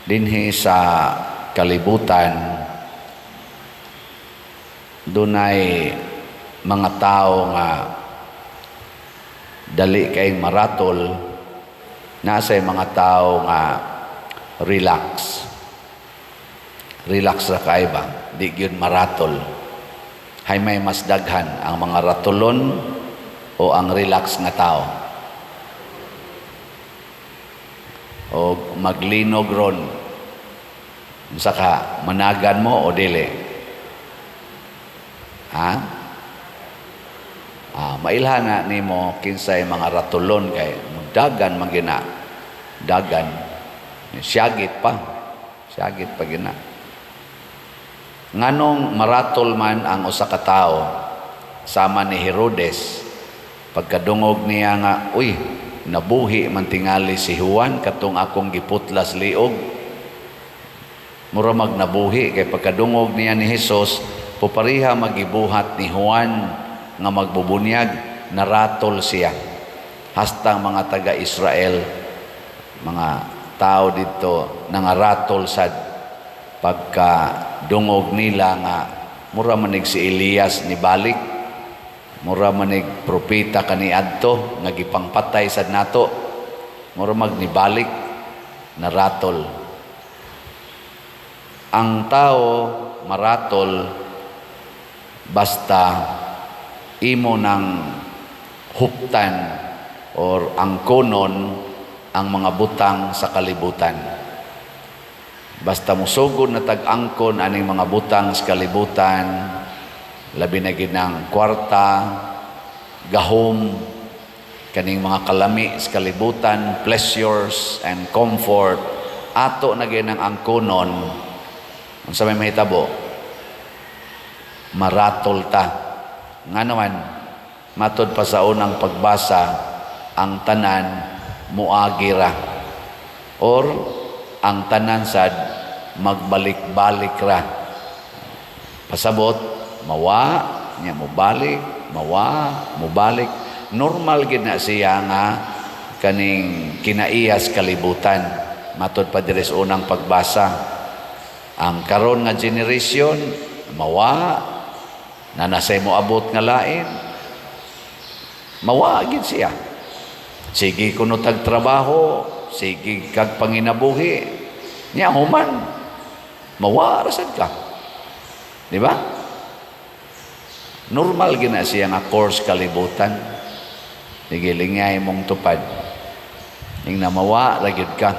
Dinhi sa kalibutan, dunay mga tao nga dali kay maratol, nasa mga tao nga relax. Relax ra kay ba, di gyud maratol. Hay may mas daghan, ang mga ratulon o ang relax nga tao? O maglinog ron, unsa ka, managan mo o dili? Ha? Ah, mailhan na nimo kinsay mga ratulon kay dagan man gina. Dagan. Siyagit pa. Siyagit pa gina. Nganong maratol man ang usa ka tawo sama ni Herodes, pagkadungog niya nga, "Uy, nabuhi man tingali si Juan katong akong giputlas liog. Mura mag nabuhi," kay pagkadungog niya ni Jesus pupariha magibuhat ni Juan nga magbubunyag, naratol siya. Hasta ang mga taga-Israel, mga tao dito, nangaratol sad pagka dungog nila nga mura manig si Elias ni balik, mura manig propeta kaniadto nga gipangpatay sad nato, mura mag nibalik, naratol. Ang tao maratol basta imo ng huptan or angkonon ang mga butang sa kalibutan. Basta musugod na tag-angkon aning mga butang sa kalibutan, labi na gid ng kwarta, gahom, kaning mga kalami sa kalibutan, pleasures and comfort, ato na gid ang angkonon, unsa may mahitabo? Maratol ta. Nga naman, matod pa sa unang pagbasa, ang tanan muagi ra. Or ang tanan sad magbalik-balik ra. Pasabot, mawa, nya mobalik, mawa, mobalik. Normal gid na siya nga kaning kinaiyas kalibutan. Matod pa diri sa unang pagbasa, ang karon nga generation mawa na nasay mo abot nga lain. Mawa gid siya. Sige kuno tag trabaho, sige kag panginabuhi. Nya human mawa ra sad ka. Di ba? Normal gina siya nga course kalibutan. Sige, lingay mong tupad. Ing na mawa ra gyud ka.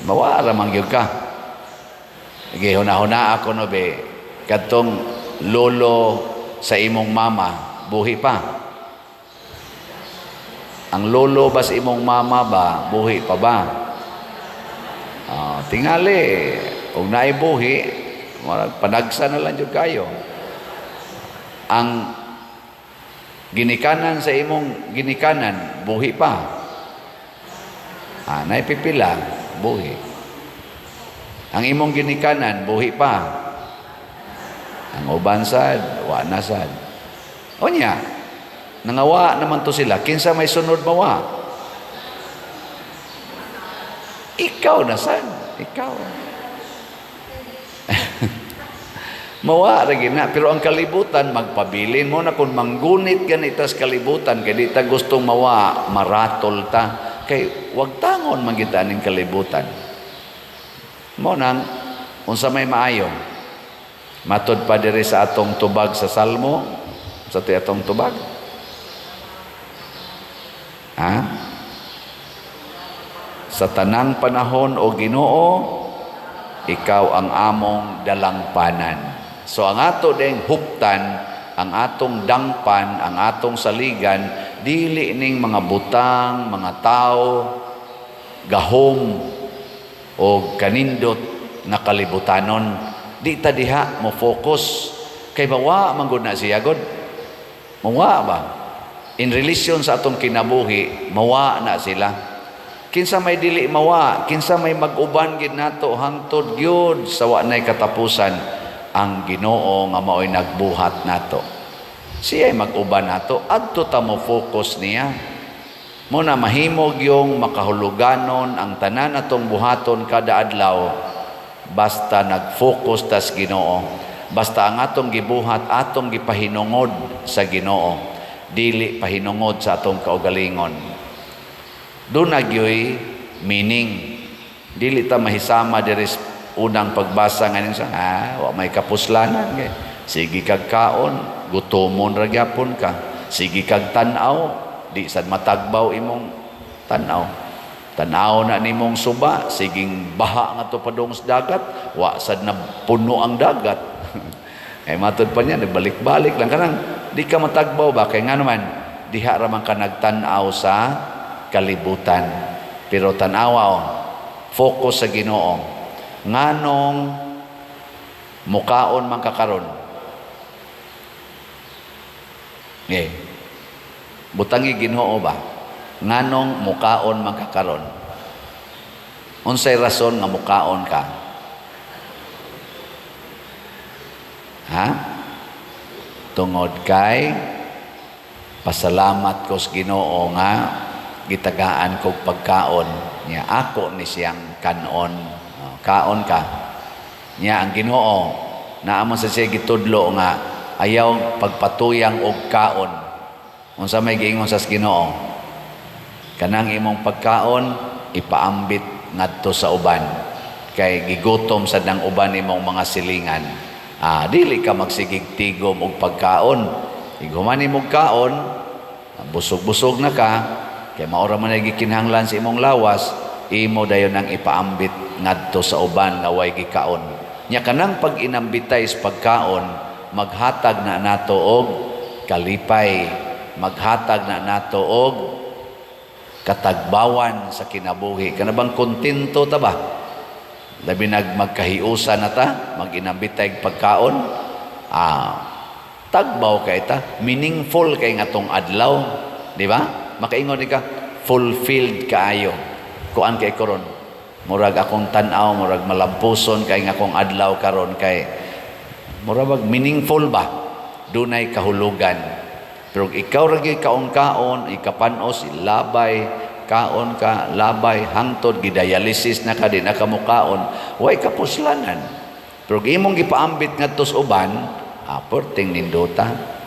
Mawa ra man gyud ka. Sige, huna-huna ako no be. Kadtong lolo sa imong mama, buhi pa? Ang lolo ba sa imong mama ba, buhi pa ba? Ah, tingali, kung naay buhi, murag panagsa na lang jud kayo. Ang ginikanan sa imong ginikanan, buhi pa? Ah, naay pipila, buhi. Ang imong ginikanan, buhi pa? Ang uban sad, wa na sad. Unya, nangawa naman to sila, kinsa may sunod mawa? Ikaw na sad, ikaw. Mawa ra gid na, pero ang kalibutan magpabilin mo na kung manggunit ganita sa kalibutan kay di ta gustong mawa, maratol ta kay wag tangon man kita ning kalibutan. Mo nang unsa may maayo? Matod pa diri sa atong tubag sa Salmo, sa ti atong tubag. Ha? Sa tanang panahon, o Ginoo, ikaw ang among dalangpanan. So ang ato ding huptan, ang atong dangpan, ang atong saligan, dili ning mga butang, mga tao, gahom o kanindot nga kalibutanon. Di ta diha mo focus kay mawa man gud na siya god. Mawa ba? In relation sa atong kinabuhi, mawa na sila. Kinsa may dili mawa, kinsa may mag-uban gid nato hangtod gyud sa wa nay katapusan, ang Ginoo nga maoy nagbuhat nato. Siya ay mag-uban nato, adto ta mo focus niya. Mao na mahimog yung makahuluganon ang tanan atong buhaton kada adlaw basta nag-focus tas Ginoo. Basta ang atong gibuhat, atong gipahinungod sa Ginoo, dili pahinungod sa atong kaugalingon. Duna gyoy meaning. Dili ta mahisama diri sa unang pagbasa nga sa wa may kapuslanan kay sige kag kaon, gutomon ra gyapon ka. Sige kag tan-aw, di sad matagbaw imong tan-aw. Tan-aw na nimong suba, siging baha nga to padung sa dagat, wa sad na puno ang dagat. Kay matud pa niya, balik-balik lang kanang di ka matagbaw ba, kay ngano man diha ra man ka nagtan-aw sa kalibutan. Pero tan-awa, oh, focus sa Ginoo. Nganong mukaon man ka karon? Eh, butangi Ginoo ba? Nganong mukaon man ka karon? Unsay rason nga mukaon ka? Ha? Tungod kay pasalamat ko sa Ginoo nga gitagaan kog pagkaon niya, ako ni siyang kanon. Oh, kaon ka niya. Ang Ginoo naa man sa siya gitudlo nga ayaw pagpatuyang og kaon. Unsa may giingon sa Ginoo? Kanang imong pagkaon ipaambit ngadto sa uban kay gigutom sad ang uban imong mga silingan. Dili ka magsigig tigom og pagkaon. Ighuman imong kaon, busog-busog na ka kay mao ra man ay gikinahanglan sa imong lawas, imo dayon ang ipaambit ngadto sa uban nga way gikaon. Nya kanang pag-inambitay sa pagkaon, maghatag na nato og kalipay, maghatag na nato og katagbawan sa kinabuhi. Kana bang kontento ta ba? Labi nag magkahiusa na ta, mag-inambitay pagkaon, tagbaw kay ta, meaningful kay nga tong adlaw, di ba? Makaingon ka, fulfilled kaayo. Kuan kay karon. Murag akong tan-aw, murag malampuson kay nga akong adlaw karon kay murag bag meaningful ba? Dunay kahulugan. Pero ikaw ra gyud kaon-kaon, ikapanos, labay, kaon ka, labay, hangtod, gidialysis na ka, di na ka mukaon, way kapuslanan. Pero imong gipaambit ngadto sa uban, perting nindota.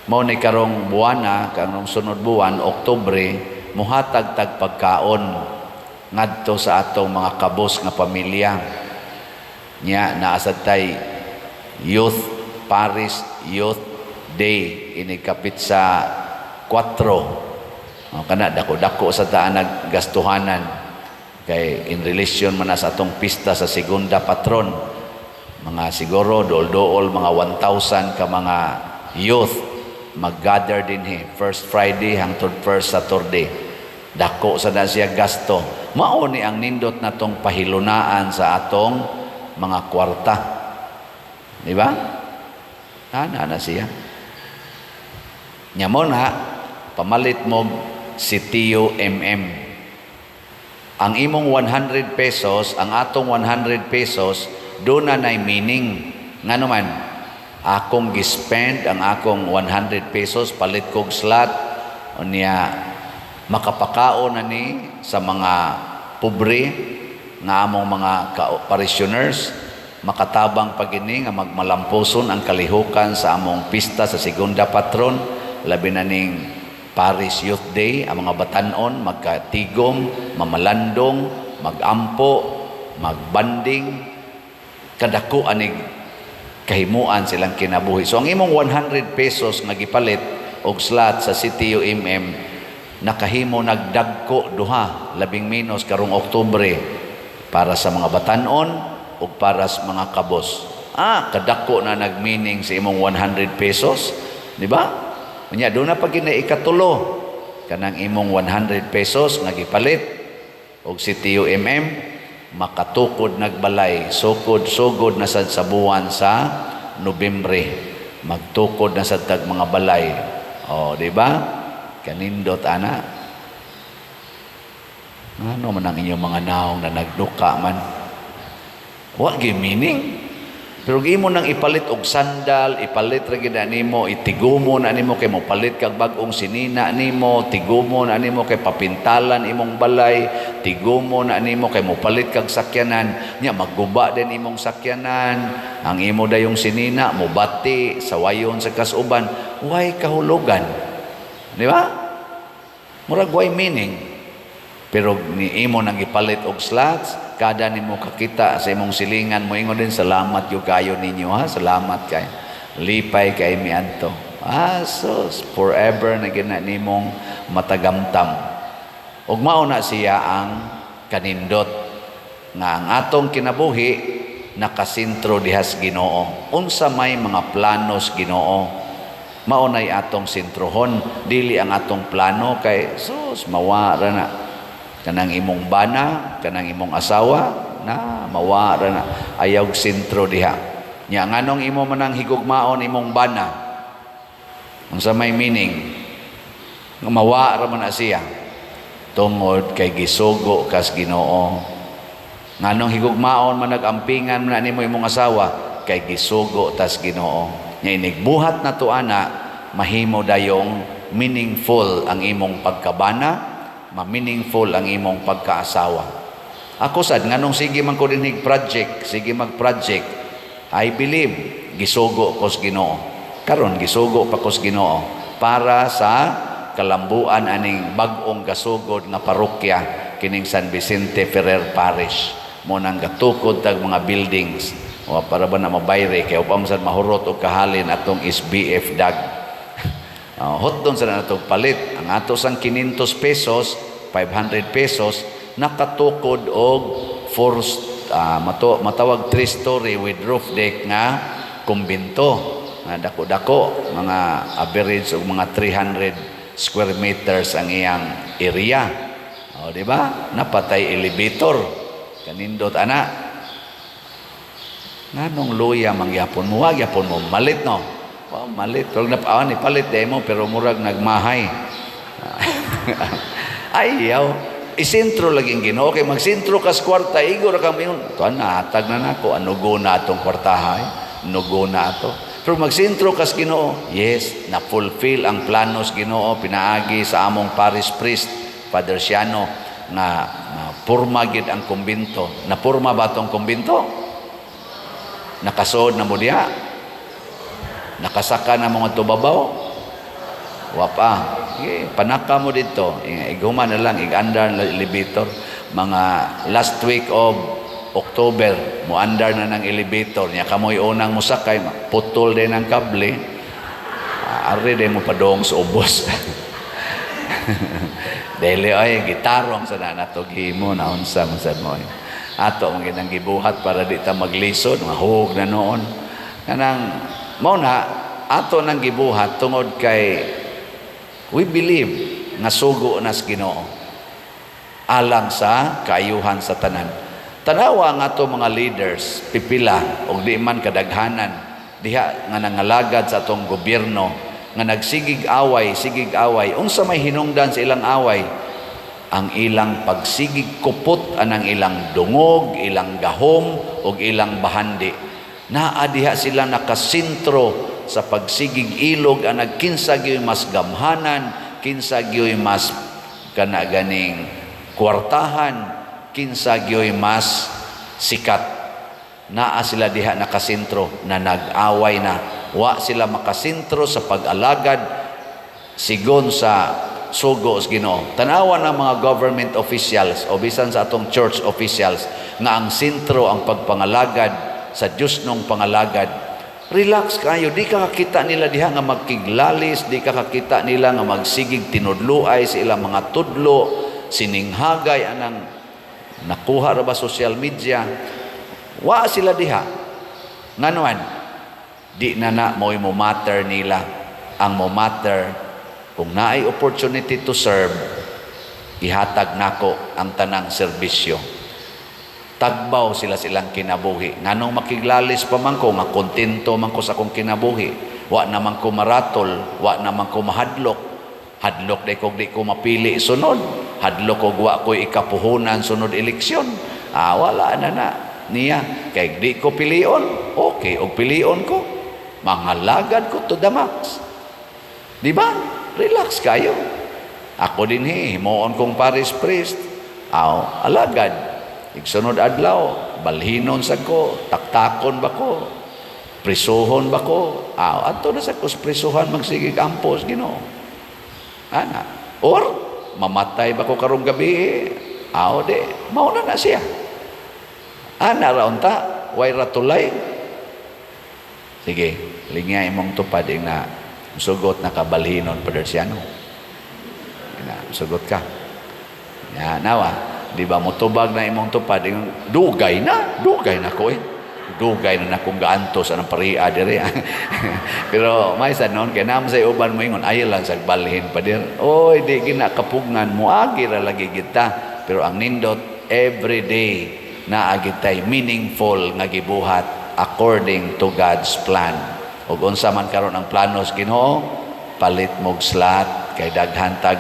Mao ni karong buwana, karong sunod buwan, Oktubre, muhatag tag pagkaon ngadto sa atong mga kabos nga pamilya. Nya naa sad tay Youth Parish Youth Day inig kapit sa 4. O, kana dako-dako sa taan naggastuhanan kay in relation man na sa atong pista sa segunda patron. Mga siguro dool-dool mga 1,000 ka mga youth mag-gather dinhi first Friday hangtod first Saturday. Dako sa na siya gasto. Mao ni ang nindot natong pahilunaan sa atong mga kwarta, di ba? Ana na siya. Nya mo na pamalit mo si Tio MM. Ang imong 100 pesos, ang atong 100 pesos, duna nay meaning. Ngano man, akong gispend ang akong 100 pesos palit kog slot, unya makapakaon na ni sa mga pobre nga among mga parishioners, makatabang pagini nga magmalampuson ang kalihukan sa among pista sa segunda patron, labi na ning Parish Youth Day, ang mga batanon magkatigom, mamalandong, magampo, magbanding, kadako anig kahimuan silang kinabuhi. So ang imong 100 pesos nga gipalit og slot sa CTUMM, nakahimo nagdagko duha labing menos karong Oktubre para sa mga batanon ug para sa mga kabos. Kadako na nagmeaning sa imong 100 pesos, di ba? Unya duna pa gyud ikatulo, kanang imong 100 pesos nga gipalit og CTUMM, makatukod nagbalay, sukod sugod na sad sa buwan sa Nobyembre, magtukod na sad tag mga balay. Oh, di ba? Kanindot ana. Ano man ang inyong mga naong na nagduka man? Wa gyud meaning. Pero imo nang ipalit og sandal, ipalit ra gid na nimo, itigumo na nimo kay mopalit kag bag-ong sinina nimo, tigumo na nimo kay papintalan imong balay, tigumo na nimo kay mopalit kag sakyanan, nya magguba din imong sakyanan, ang imo dayong sinina mobati, sawayon sa kasuban, way kahulugan. Di ba? Murag way meaning. Pero ni imo nang ipalit og slacks, kada nimo kakita sa imong silingan mo ingon din, "Salamat gyud kayo ninyo ha, salamat kay. Lipay kay mi adto." Ah, sus, forever na gina nimong matagamtam. Ug mao na siya ang kanindot nga ang atong kinabuhi nakasentro dihas Ginoo. Unsa may mga planos Ginoo, mao nay atong sentrohon, dili ang atong plano kay sus, mawa ra na. Kanang imong bana, kanang imong asawa, na mawa ra na. Ayaw sentro diha. Nya nganong imo manang higugmaon imong bana? Unsa may meaning? Nga mawa ra man na siya. Tungod kay gisugo kas Ginoo. Nganong higugmaon man, nagampingan man na nimo imong asawa? Kay gisugo tas Ginoo. Nya inigbuhat na to ana, mahimo dayong meaningful ang imong pagkabana, ma-meaningful ang imong pagkaasawa. Ako sad, nganong sige man ko dinhig project, sige mag-project, I believe gisugo ko sa Ginoo. Karon gisugo pa ko sa Ginoo para sa kalambuan aning bag-ong gasugod nga parokya kining San Vicente Ferrer Parish. Mo nang gatukod tag mga buildings o para ba na mabayre kay upang sad mahurot og kahalin atong SBF dag. Hotdon sa na natong palit. Ang ato sang 500 pesos, 500 pesos, nakatukod og four, matawag 3 story with roof deck nga kumbinto. Nga dako-dako, mga average og mga 300 square meters ang iyang area. O, di ba? Napatay elevator. Kanindot ana. Nganong luya mangyapon mo, wag yapon mo malit, no? Wow, malit. Pero nap ni palit di mo pero murag nagmahay. Ayaw. Isentro lagi ang Ginoo kay magsentro kas kwarta, igo ra kang ingon. Tuan natag na nako, anugo na atong kwartaha eh. Nugo na ato. Pero magsentro kas Ginoo, yes, na fulfill ang planos Ginoo pinaagi sa among parish priest, Father Siano, nga na purma gid ang kumbinto. Napurma ba tong kumbinto? Nakasuod na mo diha? Nakasaka na mga tubabaw? Wa pa. Sige, panaka mo dito. Iguma na lang, ig-andar na elevator. Mga last week of October, mo andar na ng elevator. Nya kamoy unang musakay, putol din ang kable. Ah, ari din mo padong sa ubos. Dili ay gitarong sa na nato gihimo na unsa man sad mo. Ato man ginang gibuhat para di ta maglisod, mahug na noon. Kanang mao na ato nang gibuhat tungod kay we believe nga sugo nas Ginoo alang sa kaayuhan sa tanan. Tanawa nga ato mga leaders, pipila og di man kadaghanan diha nga nangalagad sa atong gobyerno nga nagsigig away, sigig away. Unsa may hinungdan sa ilang away? Ang ilang pagsigig kupot anang ilang dungog, ilang gahom ug ilang bahandi. Naa diha sila nakasentro sa pagsigig ilog ang nagkinsa gyoy mas gamhanan, kinsa gyoy mas kana ganing kwartahan, kinsa gyoy mas sikat. Naa sila diha nakasentro na nag-away na. Wa sila makasentro sa pag-alagad sigon sa sugo sa Ginoo. Tanawa ng mga government officials o bisan sa atong church officials nga ang sentro ang pagpangalagad sa Diyos nung pangalagad. Relax kayo, di ka kakita nila diha nga magkiglalis, di ka kakita nila nga magsigig tinudluay sa ilang mga tudlo, sininghagay anang nakuha ra ba social media. Wa sila diha. Nganuan, di na na mo'y mo matter nila. Ang mo matter, kung naay opportunity to serve, ihatag nako ang tanang serbisyo. Tagbaw sila silang kinabuhi. Nganong makiglalis pa man ko, nga kontento man ko sa akong kinabuhi. Wa naman ko maratol, wa naman ko mahadlok. Hadlok di ko di ko mapili sunod. Hadlok og wa ko'y ikapuhunan sunod eleksyon. Ah, wala na na. niya. Kay di ko pilion, okay, og pilion ko, mangalagad ko to the max. Di ba? Relax kayo. Ako din he, himuon kong parish priest. Aw, alagad. Igsunod adlaw, balhinon sa ko, taktakon ba ko, prisuhon ba ko? Aw, adto na sa ko sa prisuhan, magsige ampos, Ginoo. Ana. Or, mamatay ba ko karong gabi? Aw, di, mauna na siya. Ana ra unta, way ra tulay. Sige, lingya imong tupad na sugot na kabalhinon, Padre Siano. Na, sugot ka. Ya, nawa, di ba motubag na imong tupad, ingon, dugay na ko eh. Dugay na nakong gaantos anang paria diri. Pero may sa noon kay naman sa uban mo ingon ayaw lang sa balhin pa dir. Oy, di gina kapugngan mo agi ra lagi kita. Pero ang nindot, every day naa gitay meaningful nga gibuhat according to God's plan. Ug unsa man karon ang plano sa Ginoo, palit mog slot kay daghan tag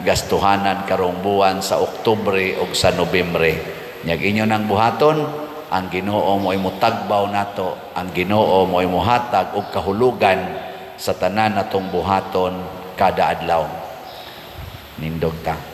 gastuhanan karong buwan sa Oktubre ug sa Nobyembre. Nyag inyo nang buhaton, ang Ginoo mo motagbaw nato, ang Ginoo mo mohatag og kahulugan sa tanan natong buhaton kada adlaw. Nindog ta.